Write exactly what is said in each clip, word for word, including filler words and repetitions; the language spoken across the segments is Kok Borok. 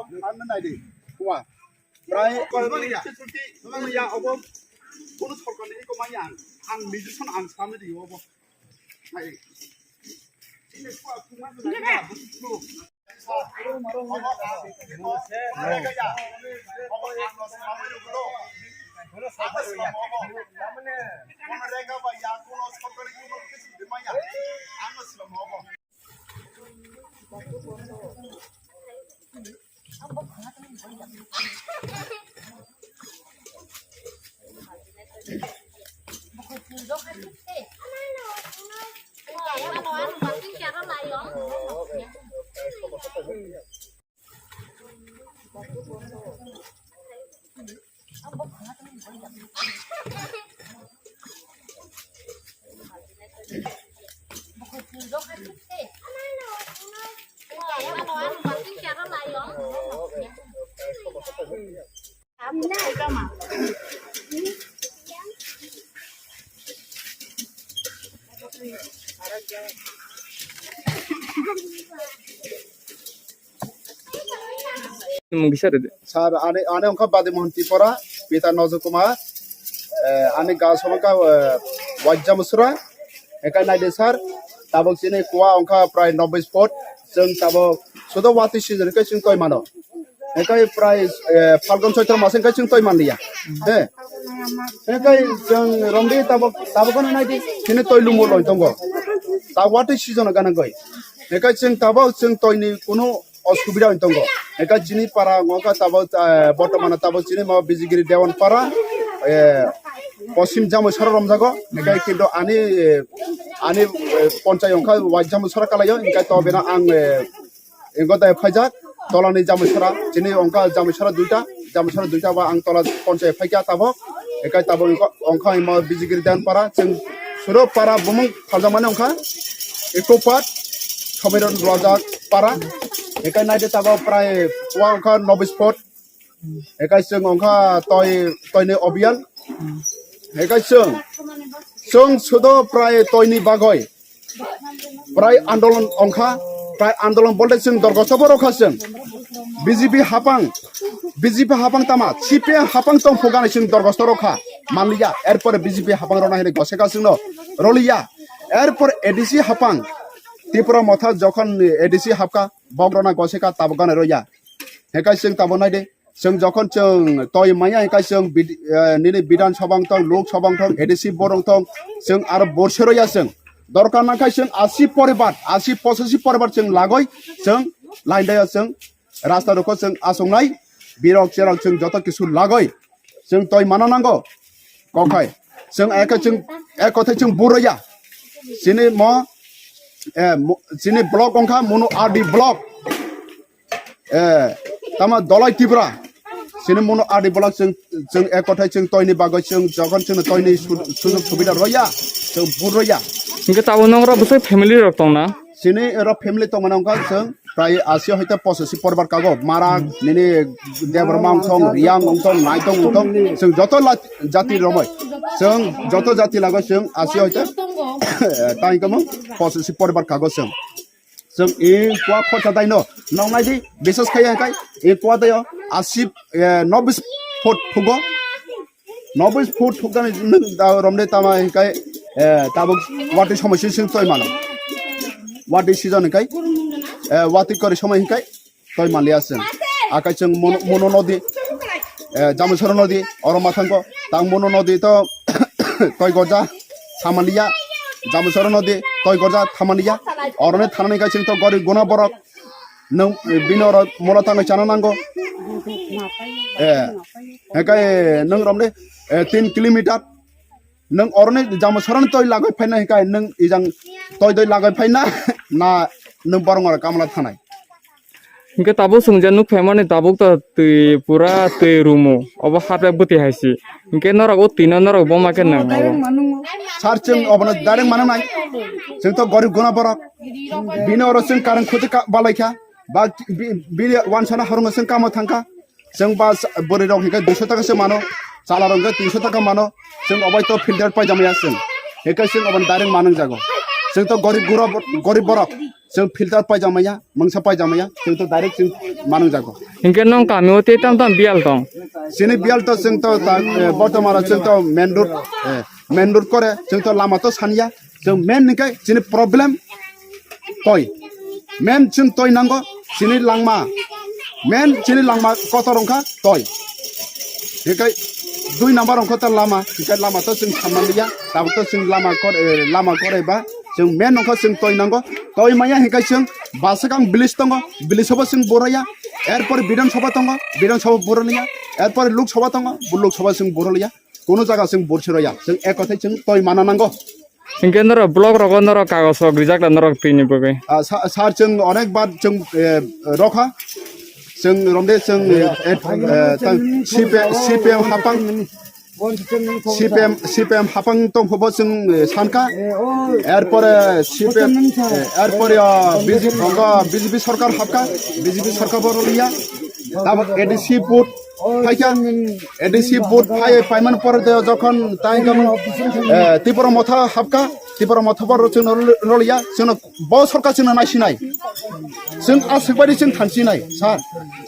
Ang nai di. Wa. Prai kolmani ya. Mani ya obo. Kono sorkar ni ko mani ang. Ang musician ang sami di obo. Nai di. Ini kuwa kuma na ya. Mung kisa rede. Sir, ani, ani wngkha Badi Mohan Tripura, pita Nojo Kumar, eh, ani ga sobo wngkha, eh, Waijamsura, ekai naidi sir, tabok chini kuwa wngkha prai noboi foot, chwng tabok sudo watwi season khe chwng toi mano. Ekai prai, eh, Phalgun Chaitra mas wngkhe chwng toi manliya. He. Ekai chwng romdi tabok, tabok ano naidi, chini toi lumo loi tongo. Ta watwi season gana goi. Ekai chwng tabok chwng toini kunu osubida wng tongo. Eka chini para wngkha tabok, eh, bortomano tabok chini ma Bijigiri Dewan para, eh, Poschim Jamui sara romjago. Eka kintu ani, eh, ani, eh, ponchai wngkha Wai Jamui sara kalaio. Eka to bena ang, eh, ingo dai phaijak tolani Jamui sara. Chini wngkha Jamui sara duita, Jamui sara duita ba ang tola ponchai phaikha tabok. Eka tabok wngkha, wngkha ma Bijigiri Dewan para. Chwng suro para bumung phaljakmani wngkha Eco Park, Somiron Rojak para. Ekai naide tabok prai wa wngkha nobis foot. Ekai chwng wngkha toi, toini obial. Ekai chwng, chwng sudo prai toini bagoi. Prai andolon wngkha, prai andolon bolte chwng dorgosto bo rokha chwng. B J P hapang, B J P hapang tama, C P M hapang tong phugani chwng dorgosto rokha. Manliya, erpore B J P hapang rona hini goseka chwngno roliya. Erpor A D C hapang, Tripura motha jokhon A D C hapka, bok rona goseka tabok gana roya. Hekai chwng tabok naide, chwng jokhon chwng toi maya hekai chwng bid-, eh, nini Bidhan Sabha wng tong, Lok Sabha wng tong, A D C borok wng tong, chwng aro borse roya chwng. Dorkar nangkhai chwng asi poribar, asi pochashi poribar chwng lagoi chwng lain daya chwng rasta rokho chwng asongnai birok cherok chwng joto kisu lagoi chwng toi mana nango. Kokhai chwng eke chwng ek kothai chwng buraya. Chini mo, eh, mo-, chini block wngkha Munu R D block. Eh, tama Dolai Tripura. Chini Munu R D block chwng, chwng ek kothai chwng toini bagoi chwng jokhon chwngno toini su-, sujog subida roya, chwng bur roya. Hingke tabuk nongrok bwsai family rok tongna? Chini ero family tongmani wngkha chwng prai asi hoite pochashi poribar kago. Marak, nini Debbarma wngthong, Riyang wngthong, Naithong wngthong, chwng joto la-, jati romoi. Chwng joto jati lago chwng asi hoite tang kamo pochashi poribar kago chwng. Chwng e kua khorcha daino nongnai di, bisas khaiya kai e kua dayo asi, eh, nobis foot phugo. Nobis foot thukjani nwng da romde tama hinkai, eh, tabuk watwi somoi sing sing toi mano. Watwi season hinkai, eh, watwi kori somoi hinkai toi manliya chwng. Akai chwng Mono, Mono nodi, eh, Jamsoro nodi, oro mathango tang Mono nodi to toi gorja thamaniya, Jamsoro nodi toi gorja thamaniya. Oroni thanani kai chwng to gori guna borok. Nwng bini oro mola tangwi chana nango. Eh, hekai nwng romde, eh, tin kilometer. Nwng oroni Jamsarani toi lagoi phaina hekai nwng ijang toi toi lagoi phaina na nwng borong oro kamla thanai. Hingke tabuk chwng je nuk phaimani tabuk to twi pura twi rumo. Obo hapya bwtwi hai se. Hingke norok o twino norok boma khe nang obo. Sir, chwng obono direct manang nai. Chwng to gorib guna borok. Bini oro chwng karang khuti ka-, balai kha. Ba bi-, bini wansana harungo chwng kamo thang kha. Chwng ba sa-, bwrwi rok hingke duiso taka se mano. Chala rok hingke tinso taka mano. Chwng obai to filter paijama ya chwng. Hingke chwng obono direct manang jago. Chwng to gorib gura bo-, gorib borok. Chwng filter paijak maya, mungsa paijak maya, chwng to direct chwng manung jago. Hinkhe nong kami o tei tam tam biyal tong? Chini biyal to chwng to ta, eh, bortomano chwng to main road, eh, main road kore, chwng to lama to sanya, chwng main hinkhe chini problem toi. Main chwng toi nango, chini langma. Main chini langma kotor wngkha toi. Hinkhe dui number wngkha ta lama, hinkhe lama to chwng samma liya, tabuk to chwng lama kor, eh, lama kore ba, chwng main wngkha chwng toi nango, toi maya hinkhe chwng basakang village tongo, village sobo chwng boraya, erpor Bidhan Sabha tongo, Bidhan Sabha boroliya, erpor Lok Sabha tongo, Lok Sabha chwng boroliya, kono jaga chwng borsoroya, chwng ek kothai chwng toi mana nango. Hinkhe norok block rogo norok kagos rok rijak da norok twi ni bagwi? Ah, sa-, sir, chwng onek bar chwng, eh, rokha. Chwng romde chwng, eh, eh, tang C P M, C P M hapang, C P M, C P M hapang tong phobo chwng, eh, sankha. Erpore C P M, eh, erpore, ah, B J P, ongo B J P sarkar hapkha, B J P sarkar bo roliya. Tabok A D C vote phaikha, A D C vote phai paiman pore de jokhon tai kamo, eh, Tipra Motha hapkha, Tipra Motha bo chwng roliya, chwng bo sarkar chwng naisinai. Chwng aswk baidi chwng thansinai, sir.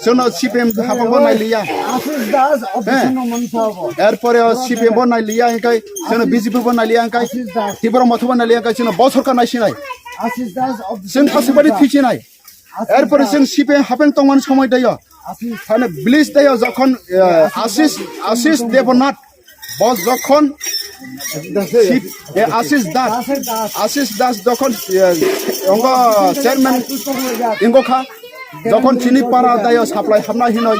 Chwngno C P M hapang bo nailiya. Ashish Das opposition no mansa bo. Erpore o C P M bo nailiya, hinkhe chwngno B J P bo nailiya, hinkhe Ashish Das. Tipra Motha bo nailiya, hinkhe chwngno bo sarkar naisinai. Ashish Das opposition Chwng no aswk baidi mansa. Thisinai. Ashish Erpore Das. Chwng C P M hapang tongmani somoi dayo. Ashish. Thane village dayo jokhon, eh, Ashish, Ashish Debnath. Bo jokhon Sip-, eh, Ashish Das, Ashish Das jokhon, eh, ongo chairman ingo kha, jokhon chini para dayo supply hapna hinoi,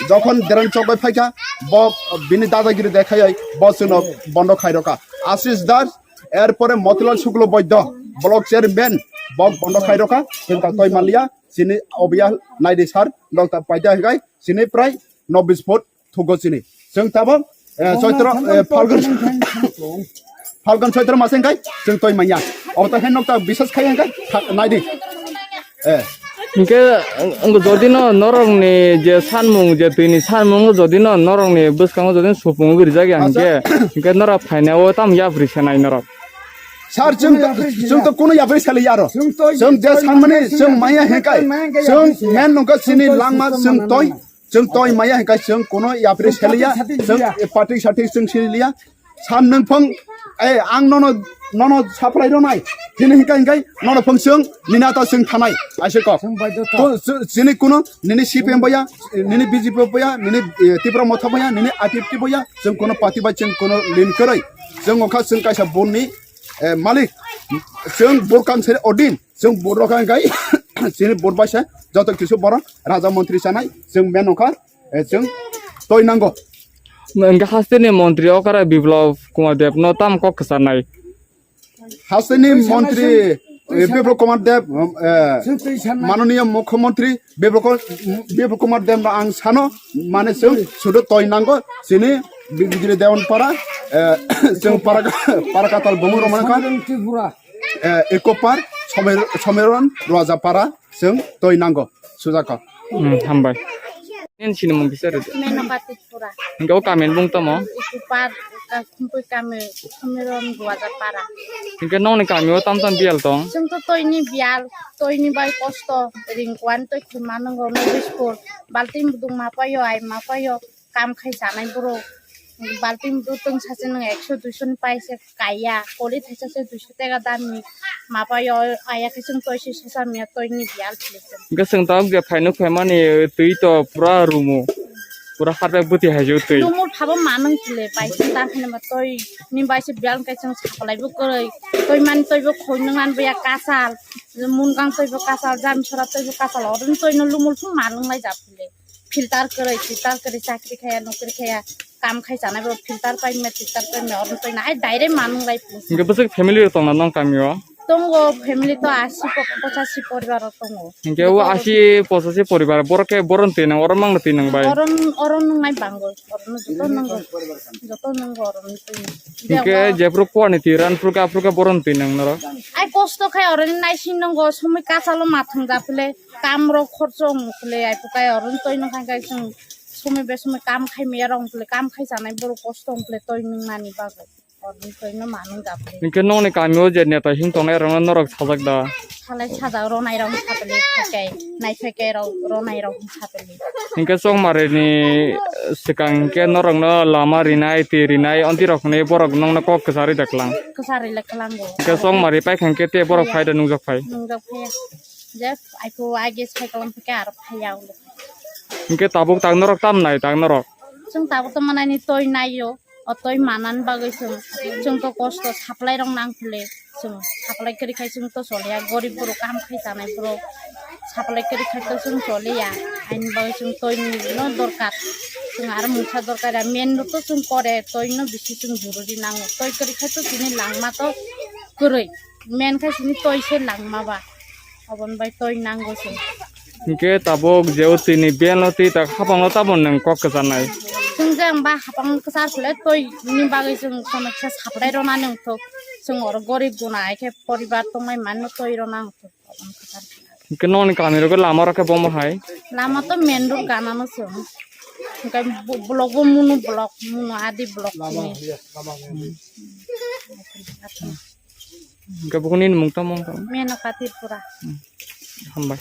jokhon Deren Chowk bai phaikha, bo bini dadagiri dekhaioi, bo chwngno bondo khairokha. Ashish Das, erpore Motilal Shukla Boiddo, block chairman, bo bondo khairokha, chwng ta toi manliya, chini obiya naidi sir, nokta paida hikai, chini prai nobis foot thugo chini. Chwng tabok, eh, Chaitra, eh, Phalgun, Phalgun Chaitra mas wngkai chwng toi manya. Obo ta khe nokta bisas khai wngkai, tha-, naidi. Eh. Hinkhe, ang, ang jodi no norokni je sanmung, je twini sanmung jodi no norokni bwskango jodi no supung rijak ya Acha. Hinkhe, hinkhe norok phainao tam yapri sanai norok. Sir, chwng, chwng to kuno yapri saliya aro. Chwng je sanmani chwng maya hikai. Chwng men nokha chini langma chwng toi. Chwng toi maya hikai chwng kuno yapri saliya. Chwng party sati chwng siliya. San nung phang, eh, ang nono, nono supply ronai. Hini hikai hikai nono phang chwng nini ata chwng thanai. Aise kok. To, chini kuno nini C P M boya, nini B J P boya, nini, eh, Tipra Motha boya, nini I P F T boya. Chwng kuno party bai chwng kuno link kwrwi. Chwng wngkha chwng kaisa bonni, eh, malik. Chwng burkan seri odin. Chwng burok hwnkhai chini burbaisa joto kisu borok raja montri sanai chwng men wngkha, eh, chwng toi nango. Hwnkhe hasteni montri okara Biplab Kumar Deb no tam kok kwcharnai. Hasteni montri, eh, Biplab Kumar Deb, eh, manoniya mukhyamantri Biplab Ku-, Biplab Kumar Deb no ang sano mane chwng sudu toi nango chini Bigiri Dewan para, eh, chwng para, para katal bumung romana kha. Eh, Eco Park, Somer-, Someron, Rajapara, chwng toi nango, sujako. Hmm, hambai. Nini sinimung kisa rwdi. Menaka Tripura. Hingke o kami ni bung tamo? Eco Park, Kakhumkhui kami, Someron, Rajapara. Hingke nokni kami o tam tam biyal tong? Chwng to toini biyal, toini bai kosto, ringkuan toi khima nango, no biskut, balti mudung ma payo, ai ma payo. Kam khai chanai borok balting butong sachi nung ekso duiso ni paise kaiya, koli thaisa se duiso tega dam ni ma payo, aya khe chwng toise sacha miya toi ni biyal khile chwng. Hwnkhe chwng tabuk je phaino phaimani twi to pura rumo, pura harpek bwtwi haijak twi. Lumul phabo manung khile paise ta kheno ba toi ni baise biyal khe chwng sakolai bo kwrwi, toi mani toi bo khoi nung nani bo ya kachal, mungang toi bo kachal, jami sora toi bo kachal, oro ni toi no lumul phung manung lai jak khile. Filter kwrwi, filter kwrwi chakri khaya, nokri khaya, kam khai chanai borok filter pai mya, filter pai mya, oro twi nai direct manung lai pung. Hingke bwswk family rok tongna nong kami o? Tongo family to asi po-, pochasi poribar rok tongo. Hingke o asi pochasi poribar borok khe boron twi nang, oro mangno twi nang bai? Oro, oro nung nai bango, oro no joto nungo, joto nungo oro no twi nang. Hingke jephru kuani twi ran phru kha, phru kha boron twi nang norok? Ai kosto khai oro ni naising nungo, somoi kachalo mathang japhile. Kam rok khorcho wng khle ai phukai oro ni toi no khai khai chwng somoi be somoi kam khai maya rok wng khle kam khai chanai borok kosto wng khle toi nung nani bagwi. Korni toino manung japli. Hinkhe nokni kamio je neta him tongnai rokno norok sajak da? Salai sajak ronai rok sapli, phakai, nai phakai rok ronai rok sapli. Hinkhe chongmari ni swkang hinkhe norokno lama rinai, twi rinai, onti rok hwnwi borok nokno kok kwcharwi da klang? Kwcharwi le klango. Hinkhe chongmari paikha hinkhe tei borok phai da nungjak phai? Nungjak phai. Je aiphu age cycle phaikha aro phaiya ulo. Hinkhe tabuk tak norok tam nai tak norok? Chwng tabuk to manani toi naio. O toi manan bagwi chwng, chwng to kosto supply rok nang phile chwng supply kwrwi khai chwng to choliya, gorib borok kam khai chanai borok supply kwrwi khai to chwng choliya, aini bagwi chwng toi no dorkar, chwng aro mungsa dorkar ya, main road to chwng kore toi no bisi chwng jorori nango, toi kwrwi khai to chini langma to kwrwi, main khai chini toi se langma ba. Oboni bai toi nango se. Hinkhe tabuk je o twi ni bel o twi tak hapang o tabuk nwng kok kwcharnai? Chwng je ang ba hapang kwchar phile toi ni bagwi chwng khonoksa supply rwna nung thok. Chwng oro gorib guna hai khe poribar tongmai mano toi rwna nung thok. Oboni kwchar phile. Hinkhe nokni kami rok lama rok khe bomo hai? Lama to main road gana no chwng. Hinkhe bo-, block bo munu block, munu adi block chini. Hinkhe bukuni ni mung tamo wngkha? Menoka Tripura. Hambai.